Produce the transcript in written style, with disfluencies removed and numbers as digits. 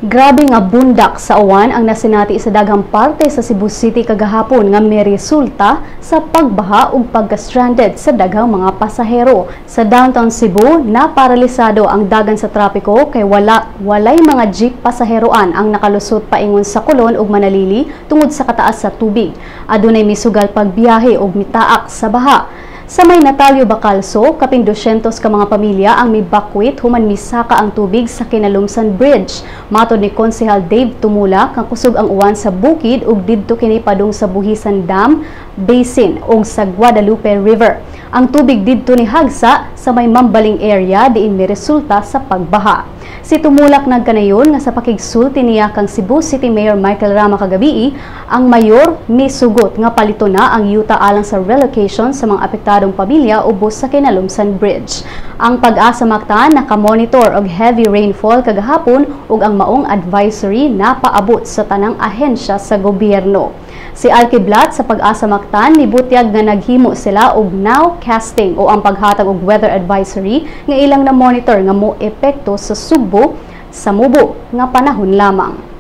Grabe nga bundak sa uwan ang nasinati sa daghang parte sa Cebu City kagahapon nga miresulta sa pagbaha ug pagka-stranded sa daghang mga pasahero. Sa downtown Cebu, naparalisado ang dagan sa trapiko kay walay mga jeep pasaheroan ang nakalusot paingon sa Colon ug Manalili tungod sa kataas sa tubig. Adunay misugal pagbiyahe ug mitaak sa baha. Sa may Natalio Bacalso, kapin 200 ka mga pamilya ang mibakwit human misaka ang tubig sa Kinalumsan Bridge. Matod ni Konsehal Dave Tumulak, ang kusog ang uwan sa bukid ug didto kini padung sa Buhisan Dam Basin ug sa Guadalupe River. Ang tubig didto ni hagsa sa may Mambaling area diin miresulta sa pagbaha. Si Tumulak nagkanayon nga sa pakigsulti niya kang Cebu City Mayor Michael Rama kagabii, ang mayor misugot nga palito na ang yuta alang sa relocation sa mga apektadong pamilya ubos sa Kinalumsan Bridge. Ang Pag-asa Mactan nakamonitor og heavy rainfall kagahapon ug ang maong advisory napaabot sa tanang ahensya sa gobyerno. Si Alkiblat sa Pag-asa Mactan nibutyag nga naghimo sila og nowcasting o ang paghatag og weather advisory nga ilang na monitor nga mo epekto sa Sugbo sa mubo nga panahon lamang.